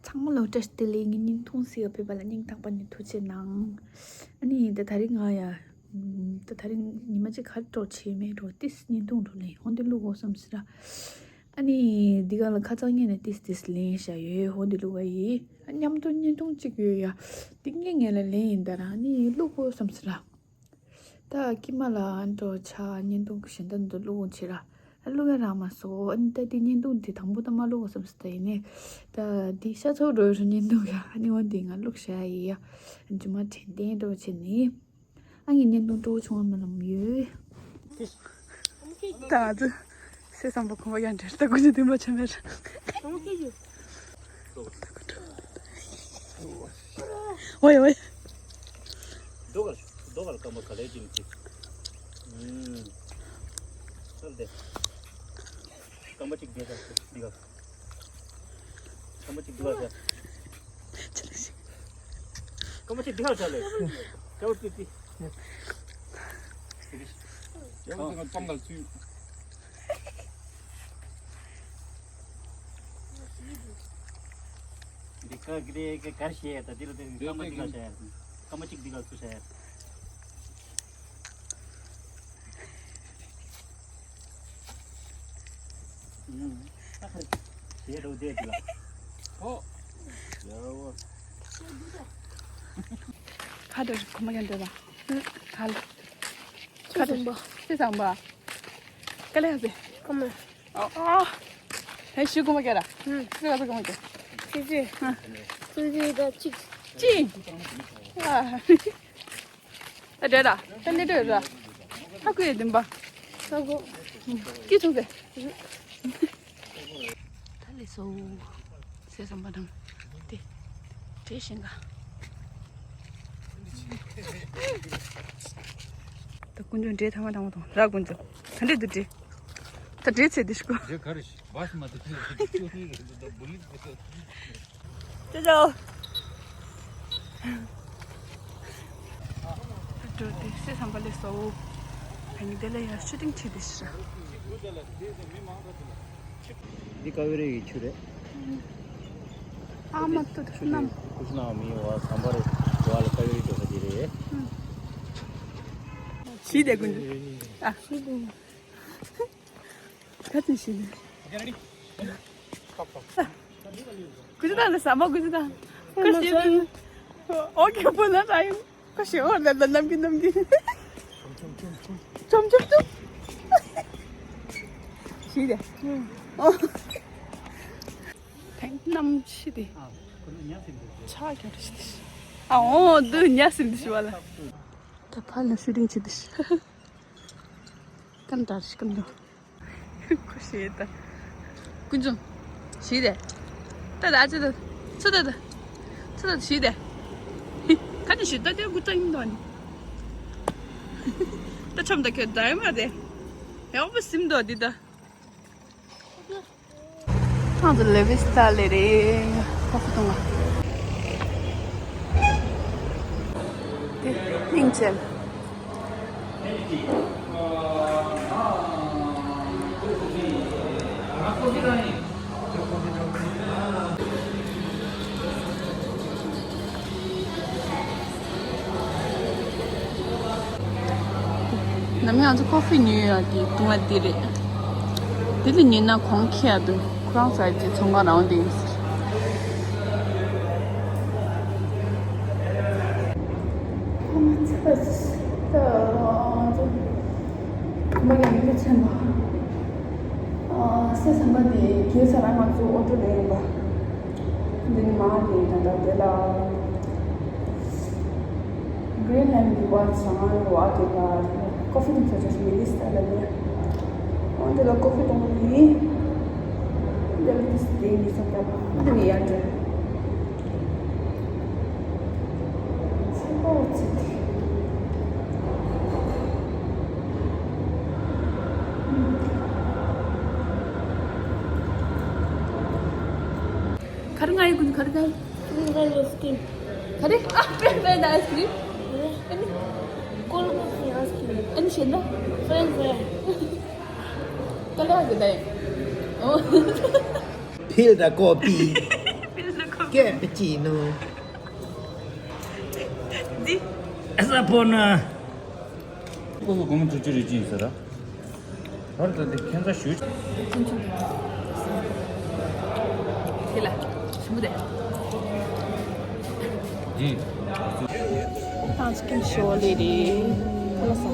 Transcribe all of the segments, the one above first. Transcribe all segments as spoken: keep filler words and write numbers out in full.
ཚང་མ་ལ་བཀྲ་ཤིས་བདེ་ལེགས། ངའི་བརྙན་ཐུང་གཟིགས་པ་ཕེབས་པ་ལ་སྙིང་ཐག་པ་ནས་ཐུགས་རྗེ་གནང་། ཨ་ནི་ད་དེ་རིང་ང་ཡ། ད་དེ་རིང་ཉི་མ་གཅིག་ག་རེ་འགྲོ་བྱས་མེད་འགྲོ་ཏིས་བརྙན་ཐུང་འགྲོ་ལེ་ཧོན་དེ་བླུག་གོ་བསམ་སི་ར། ཨ་ནི་འདི་ག་ལ་ཁ་ཚང་ངེད་ནས་ཏིས་ཏིས་ལེན་བྱ་ཡོད་ཧོན་དེ་བླུག་ག་ཡི། མཉམ་དུ་བརྙན་ཐུང་གཅིག་ཡོད་ཡ། འདི་ངེད་ངེད་ལ་ལེན་ཡིན་ད་ར་ཨ་ནི་བླུག་གོ་བསམ་སི་ར། ད་ཀི་མ་ལ་ཨ་འགྲོ་ཆ་བརྙན་ཐུང་གི་གཞན་དག་འདི་བླུག་གོ་བྱེད་ར། ཨ་བླུག་ཡ་རག་མ་སོང་། ཨ་ནི་ད་འདི་བརྙན་ཐུང་འདི་དང་པོ་ད་མ་བླུག་གོ་བསམ་སི་ད་ཡིན་ནས། ད་འདི་ཤ་ཚོགས་འགྲོ་ཡོད་ར་བརྙན་ཐུང་ག་ཨ་ནི་འོན་འདི་ང་བླུག་བྱ་ཡི་ཡ། ཨ་ནི་ཇུ་མ་དྲན་རྟེན་འགྲོ་བྱེད་ནི། ཨ་ངའི་བརྙན་ཐུང་སྤྲོ་བོ་བྱུང་བ་མིན་ལམ་ཡོད། ད་ང་ཚོ་སེ་བསམ་པ་ཁོམ་པ་ཡང་འདྲེར་ལྟ་དགོས་ཀྱི་འདུག་མ་ཆ་མེད། ཝའི་ཝའི། རྡོ་གར་སྐམ་པ་ག་ལེ་ཅིང་ཅིག་ཨུམ། སོལ་ཏེ། སྐམ་པ་ཅིག་འདི་གར་འདི་གར། སྐམ་པ་ཅིག་འདི་གར་བྱ། སྐམ་པ་ཅིག་འདི་གར་བྱ་ལེ། སྐམ་པ་ཅིག་འདི། ཡང་ང་ཚང་མ་ཚུལ། འདི་ག་གི་རེ་ག་གར་ཤེས་ད་འདི་ལ་དེ་སྐམ་པ་འདི་གར་བྱ་ཡ། སྐམ་པ་ཅིག་འདི་གར་ཚུར་བྱ་ཡ། ཁ་དར་ཁོ་མ་ཡང་འདོད་པ། ཁ་ལ། ཁ་དར་ཁ་དར། ཁ་ལ་ཡང་ཟེ། ཁོ་མ། ཨ། ཨ། ཧེ་ཤུ་ཁོ་མ་ཀྱ་ར། ཧུམ། ཤུ་ཁོ་མ་ཀྱ། ཅི་ཅི། ཧ། ཅི་ཅི་ད་ཅིག་ཅི། ཨ། ད་འདྲེ་ར། ད་འདྲེ་འདྲེ་ར། ཧ་གོ་ཡ་དིམ་པ། ཧ་གོ། ཀི་ཆུང་ཟེ། ད་ལས་སོ། ཟེ་བསམ་པ་དང་། དེ། དེ་བཞིན་ག་ད་ཀུན་འཇོན་འདྲེ་ཐ་མ་དང་མ་དང་ར་ཀུན་འཇོན། ད་འདྲེ་དུ་འདྲེ། ད་འདྲེ་ཚེ་དེ་ཤི་གོ། འདྲེ་ག་རེ་ཤི། བ་སི་མ་དེ་ཁྱོད་ཁྱོད་ཁྱོད་ཁྱོད་ཁྱོད་བུ་ལི་ཁྱོད་ཁྱོད། ཅོ་ཅོ། འགྲོ་དེ་སེ་བསམ་པ་ལས་སོ། ཕན་དེ་ལ་ཡར་ཆུ་ཏིང་ཆི་དེ་ཤི་ར། འདི་ཀ་བེ་རི་ཡི་ཆུ་རེད། ཨ་མ་ཏུ་ཆུ་ནམ། ཀུཤ་ན་མི་བ་སམ་བར་བ་ལ་ཀ་བེ་རི་འགྲོ་ས་དེ་རེད། ཤི་དེ་ཀུན། ཨ། ཤི་དེ། ཁ་ཅིག་ཤི་ནས། ཀུ་ཅི་དང་ལ་ཟ་མ་ཀུ་ཅི་དང་། ཁ་ཤི་ནས། ཨོ་ཁེ་པོ་ན་ད་ཡིན། ཁ་ཤི་འོ་ན་ད་ནམ་གི་ནམ་གི། ཆོམ་ཆོམ་ཆོམ། ཤི་དེ། ཨོ། ཐེངས་ནམ་ཤི་དེ། ཆ་ཁྱ་རེ་ཤི་དེ། ཨ་འོ་དུ་ཉ་སིམ་དེ་ཤི་བ་ལ། ད་ཕ་ལ་ཤུ་ཏིང་ཆི་དེ་ཤི། ཀན་ཏར་ཤི་ཀན་ཏོ། ཁོ་ཤེས་ད། ཀུན་ཅུང་། ཤེས་དེ། ད་ད་ཅི་ད། ཚུ་ད་ད། ཚུ་ད་ཤེས་དེ། ཁ་ནི་ཤེས་ད་དེ་གུ་ད་ཡིན་དོ་ནི། ད་ཆམ་ད་ཁྱོད་ད་ཡོད་མ་དེ། ཡག་པོ་སིམ་དོ་དེ་ད། ང་ཚོ་ལེ་ཝི་སི་ཊ་ལེ་རེད། ཁོ་ཧྥི་འཐུང་བ། དེ་སྙིང་རྗེ། ནམ་ཡང་ང་ཚོ་ཀོ་ཧྥི་ཉོས་ཡོད་དེ་དུང་བ་འདི་རེད། འདི་ལ་ཉོས་ན་གོང་ཁེ་ཡ་འདུག་ཁོ་རང་ཚོ་ཨ་ཅེ་ཚོང་ཁང་རང་འདི་ཡིན་ཟེར། ཁོ་མ་ཚད་པ་ཅིག་ད་ང་ཚོ་ཁོ་མ་ཡང་མི་ཚན་པ། ཨ་སེ་བསམ་པ་དེ་གེ་ས་རང་ང་ཚོ་ཨོ་ཊོ་ལེན་ཡིན་པ། འདི་ནི་མ་ནི་ད་ལྟ་དེ་ལ། གྷི་རིན་ལེན་གྱི་བ་ཚང་བ་དེ་ལ་ཀོ་ཧྥི་འཐུང་ས་ཆ་ཞིག་མི་ལིས་ད་ལ་ནི། འོ་དེ་ལ་ཀོ་ཧྥི་འཐུང་གི་ཡིན། འདི་ལ་ཏིས་དེ་ཡིན་ས་ད་འདི་ནི་ཡར་འགྲོ། ཚེ་པོ་ཚེ་དེ། ག་རེ་ང་ཡི་ཀུན་ག་རེ་ག་རེ། French fries ice cream. ག་རེ། ཨ། French fries ice cream. ཨ་ནི། Cold coffee ice cream. ཨ་ནི་བྱས་ན། French fries. ག་ལ་གི་ད་ཡིན། ཨོ། ཕིལ་ད་ཀོ་པི། ཕིལ་ད་ཀོ་ སྐད་པ་ཅིག་ནོ། འདི། ཨ་ས་ཕོ་ན། ཁོ་ཚོ་སྒོར་མོ་དྲུག་ཅུ་རེ་གཅིག་ཡིན་ཟེར་ར། བར་དུ་དེ་ཁྱད་མཚར་ཞུ། དེ་ལ་ཞུ་མི་དེ། འདི། ཐང་ཆི་ཀིན་ཤོ་ལེ་རེད། ཁ་ལ་ས།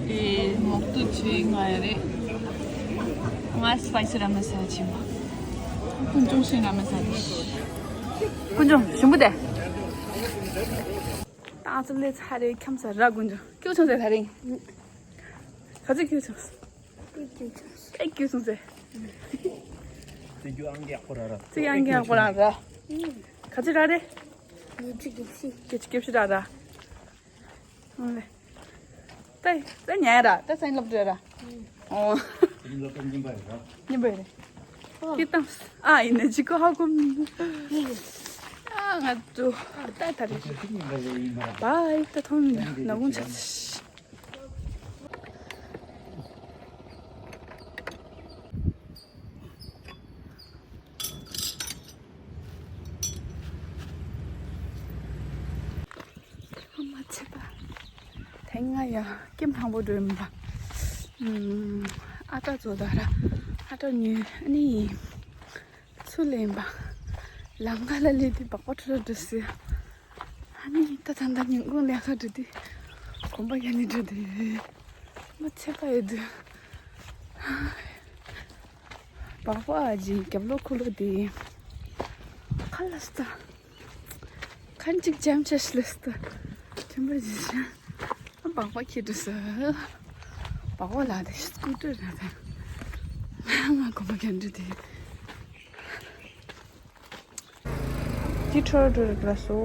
དེ་མོག་ཏུ་ཆུའི་ང་ཡ་རེད། ང་སི་པའི་སི་ར་མེན་ཟ་ཆེན་པོ། ཀུན་འབྱུང་ཤིང་ར་མེན་ཟ་རེད། ཀུན་འབྱུང་ཞིམ་པོ་དེ། ཏང་ཙི་ལེ་ཚ་རེ་ཁྱམ་ཚ་ར་ཀུན་འབྱུང་ཁྱོད་ཚོ་ཚེ་ད་རིང་། ག་ཚོད་ཁྱོད་ཚོ། ཨེ་ཁྱོད་ཚོ་ཚེ། ཚེ་རྒྱུ་ཨང་ཀི་ཡག་པོ་ར་ར། ཚེ་ཨང་ཀི་ཡག་པོ་ར་ར། ག་ཚོད་ར་རེད། ཉི་ཤུ་གྱ་བཞི། གྱ་བཞི་གྱ་བཞི་ར་ར། ཨང་ལེ། ད་ད་ཉལ་ར་ད་སེམས་སློབ་གྲྭ་ར། ཨོ། སེམས་སློབ་གྲྭ་གཉིས་པ་རེད་ར། གཉིས་པ་རེད། ཨོ། ཁྱེད་དང་ཨ་ཡིན་ན་ཅི་གོ་ཧ་གོ་མི། ཨ་ང་ཚོ་ད་ད་རེད། བའི་ད་ཐོང་མི་ན་གུང་ཆ་ཚ། ཨ་མ་ཚེ་པ། དེང་ང་ཡ་ཀེམ་ལྷང་པོ་འགྲོ་ཡིན་པ། ཨ་ཏ་ཚོ་ད་ར། ཨ་ཏ་ཉོས་ཨ་ནི། ཚུར་ལེན་པ། ལམ་ཁ་ལ་སླེབས་དུས་སྦག་སྦག་འགྲོ་འགྲོ་ཟེར། ཨ་ནི་ད་ད་ད་ཉིན་གུང་ལས་ཀ་འགྲོ་དུས་གོམ་པ་ཡ་ནི་འགྲོ་དུས། མ་ཚད་པ་ཡོད་དུས། སྦག་སྦག་ཨ་ཅེ་རྒྱབ་ལོགས་ཁུག་ལོགས་དེ། ཁ་ལ་སྟ། ཁ་ཅིག་འཇམ་ཆ་ཤི་ལ་སྟ། ཐུན་པ་ཇི་ཤ། སྦག་སྦག་ཁྱེར་འགྲོ་ས། སྦག་སྦག་ལ་དེ་སྐུ་ཏྲ་ར་དེ། ང་གོམ་པ་ཁྱེར་འགྲོ་དེ། འདི་འཕྲོར་འགྲོ་རིགས་ལ་སོ།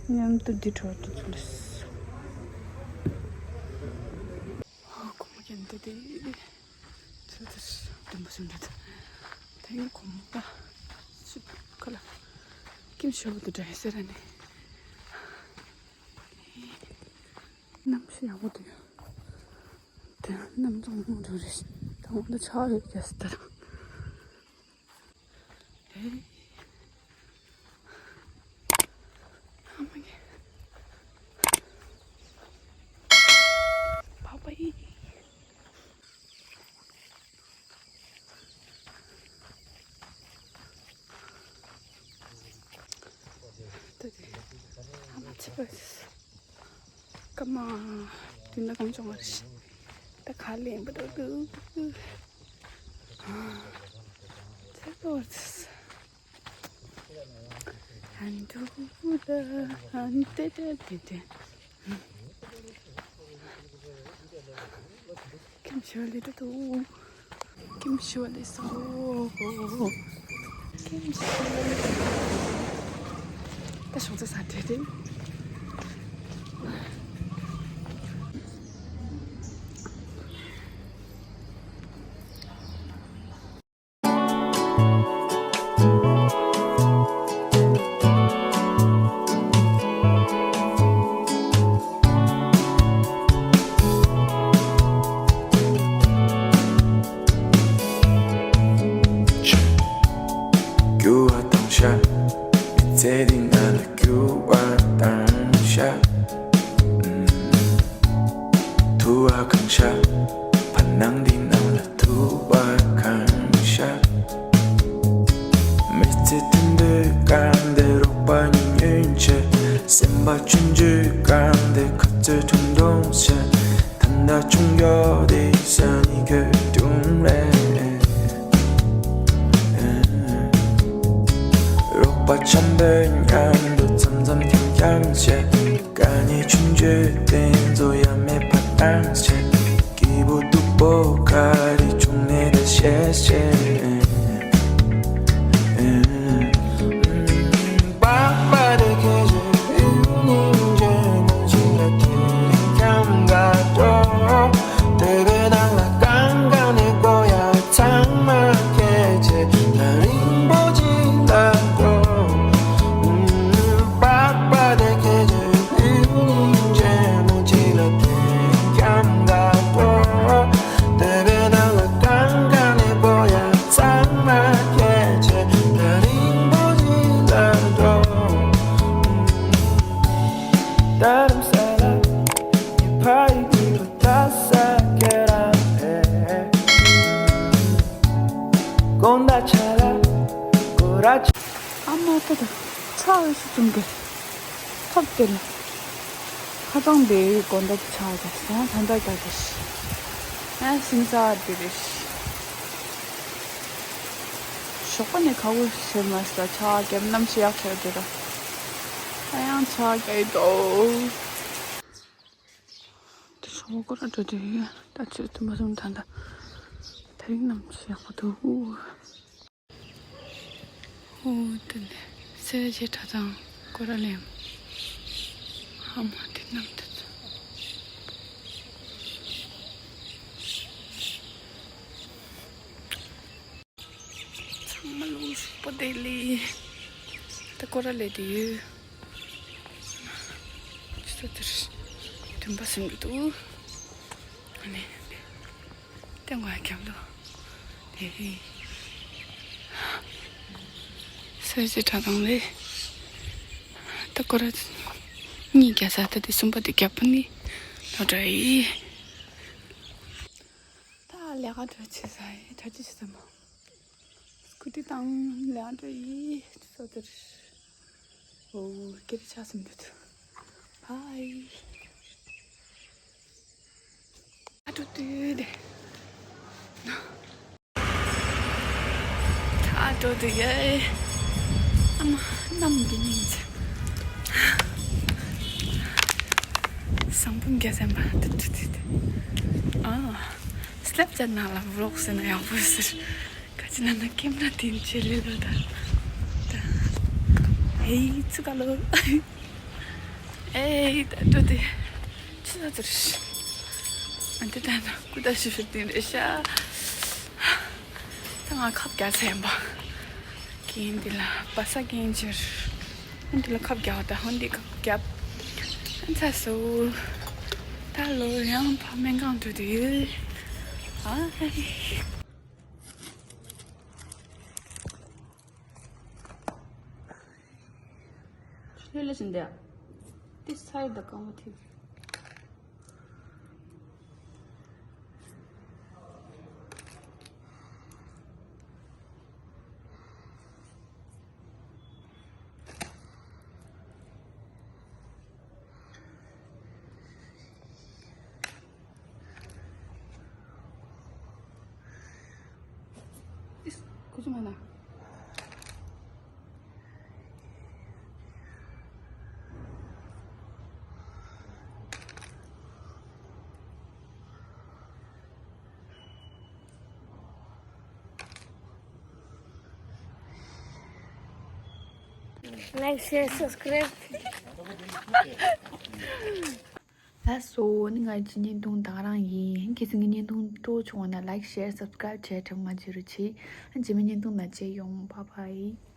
མཉམ་དུ་འདི་འཕྲོར་དུ་ཚུལ། ཨོ་གོམ་པ་ཀྱང་འདི་དེ། ཚུལ་དུ་དུམ་པ་སུ་འདྲ་དུ། དེ་གོམ་པ་སུ་ཁ་ལ། ཀིམ་ཤོ་བོ་དུ་འདྲ་ཟེར་ར་ནི། གནམ་གཤིས་ཡག་པོ་འདུག་དེ་གནམ་རྫོང་མང་དུ་རེད། ད་འོང་དུ་ཆགས་ཡོད་ཀྱི་སི་ཏར། ཨེ། ཨ་མ་གི། བ་བ་ཡི། ད་དེ། ཨ་མ་ཚེ་པ། ཀ་མ། དུས་ན་གང་བྱུང་བ་རེད། ད་ག་ལེན་པ་འགྲོ་འདུག་ཚེ་པ་བར་ཚེ། ཨན་ཏུ་ད་ཨན་ཏེ་ཏེ་ཏེ་ཏེ། ཀིམ་ཤོ་ལི་ཏུ་ཏུ། ཀིམ་ཤོ་ལི་སོ། ཀིམ་ཤོ་ལི། ད་ཤོག་ཚ་ས་དེ་དེ། རྒྱུ་བ་དང་ཤ། མི་ཚེ་འདི་ནང་ལ་རྒྱུ་བ་དང་ཤ། ཐུ་བ་གང་ཤ། བར་སྣང་འདི་ནང་ལ་ཐུ་བ་གང་ཤ། མི་ཚེ་དུད་འགྲོའི་སྐར་འདི་རོགས་པ་ཉུང་ཉུང་ཆེ། སེམས་པ་ཆུང་ཆུང་སྐར་འདི་ཁ་ཚོད་ཁྲུང་ཁྲུང་ཆེ། ད་ལྟ་ཆུང་ཡོད་དེ་ས་ནི་ཁོས་ཀྲུང་རེད། རོགས་པ་འཆམ་པོའི་མཉམ་དུ་འཆམ་འཆམ་འཁྱམ་འཁྱམ་བྱེད། དཀའ་ངལ་ཆུང་ཆུང་དེ་ཚོ་ཡ་མེད་པ་བཏང་བྱེད། སྐྱིད་པོ་སྡུག་པོ་ག་རེ་བྱུང་ནས་ད་བཤད་བཤད། དེ་བས་ན་ལ་གང་ག་ནས་བོ་ཡ་ཚང་མ་སྐད་ཆ་ད་རིང་པོ་ཞིག་ལ་འགྲོ། ད་རུང་ས་ལ་ཉི་ཕ་ཡི་གི་རུ་ད་ས་ཀེ་ར་ཨེ། དགོང་དག་ཆ་ལ་སྐོར་ར་ཆ། ཨ་མ་ཏོ་ཏོ། ཚ་བའི་ཤུགས་ཅུང་གི་ཐོབ་སྟེ་ལ། ཧ་ཅང་དེའི་དགོང་དག་གི་ཆ་ག་ཟ་ད་ད་ག་ཤི། ཨ་ཤིང་ཚ་དེ་རེ་ཤི། ཞོགས་པ་ནས་ཁ་བོ་ཤེར་མ་ཤི་ད་ཆ་ག་གེབ་གནམ་ཤི་ཡག་ཆེ་དེ་ར། ཨ་ཡང་ཆ་ག་ཡི་དོ། དེ་ཞོགས་པ་སྐོར་ར་འགྲོ་དུས་ད་ཆུ་དུ་མ་སོང་ད་ད། དེ་རིང་གནམ་ཤི་ཡག་པོ་འདུག་ཨོ། དེ་ནས་སེར་བྱེས་གྲྭ་ཚང་སྐོར་ར་ལེམ། ཨ་མ་དེ་རྣམས་དེ་ཚོ། ཚང་མ་ལོ་ཞུགས་པོ་དེ་ལས་ད་སྐོར་ར་ལས་དེ་ཡོད། ཅི་ཚོ་དེར་དུམ་པ་སེམས་འགྲོ་འདུག་ཨ་ནི། ཏེ་ང་རྒྱབ་ལོ། དེ་རེད། སེར་བྱེས་གྲྭ་ཚང་རེད། ད་སྐོར་ར་གཉིས་རྒྱབ་ས་ད་དེ་གསུམ་པ་དེ་རྒྱབ་པ་ནི་ལོ་འདྲ་ཡི། ད་ལས་ཀ་འགྲོ་ཆེ་ས་ཡི་གྲྭ་ཆེ་ཆེ་ས་མ། སྐུ་ཏི་དང་ལས་ཀ་འགྲོ་ཡི་ཚོ་དེར། ཨོ་སྐད་ཆ་སེམས་འདུག་ཧའི། ཨ་ཏུ་ཏུ་དེ། ཨ་ཏུ་ཏུ་ཡེ། ཨ་མ་གནམ་གྱི་སྙིང་རྗེ། བཟང་པོ་རྒྱ་སེམས་པ་ཏུ་ཏུ་ཏུ་ཏུ། ཨ། སླེབས་ཙམ་ནང་ལ་ཝི་ལོག་ཟེར་ན་ཡག་པོ་ཟེར། ཁ་ཅིག་ན་ན་ཁེམ་ར་དེ་འཇལ་ལེ་ལོ་ད། ད། ཧེ་ཚུ་ག་ལོ། ཨེ་ད་འགྲོ་དེ། ཆི་ལ་ཚུར་ཤི། ཨ་འདི་ད་ན་ཀུ་ད་ཤི་ཤི་དེ་རེད་ཤ། ད་ང་ཁབ་རྒྱག་ཚར་ཡིན་པ། གིན་འདི་ལ་བ་ས་གིན་ཅིར། ཨ་འདི་ལ་ཁབ་རྒྱག་ད་ཧོན་འདི་ཁབ་རྒྱབ། ཨ་ཚ་སོ། ད་ལོ་ཡང་ཕ་སྨན་ཁང་འགྲོ་དུས། ཨ་ཧེ། ལྷོད་ལ་བཞིན་དེ། དེ་ས་ཡི་ད་གང་བ་ཐིག་ཁུ་ཚུ་མ་ན། Like, share, subscribe. ལགས་སོ། ནི་ང་ཅི་བརྙན་ཐུང་དང་རང་ཡིན། ཁྱེད་ཚོ་ངའི་བརྙན་ཐུང་སྤྲོ་བྱུང་བ་ན་like, share, subscribe བྱས་དྲན་མ་བརྗེད་རོགས་བྱེད། རྗེས་མའི་བརྙན་ཐུང་ནང་མཇལ་ཡོང་། Bye bye.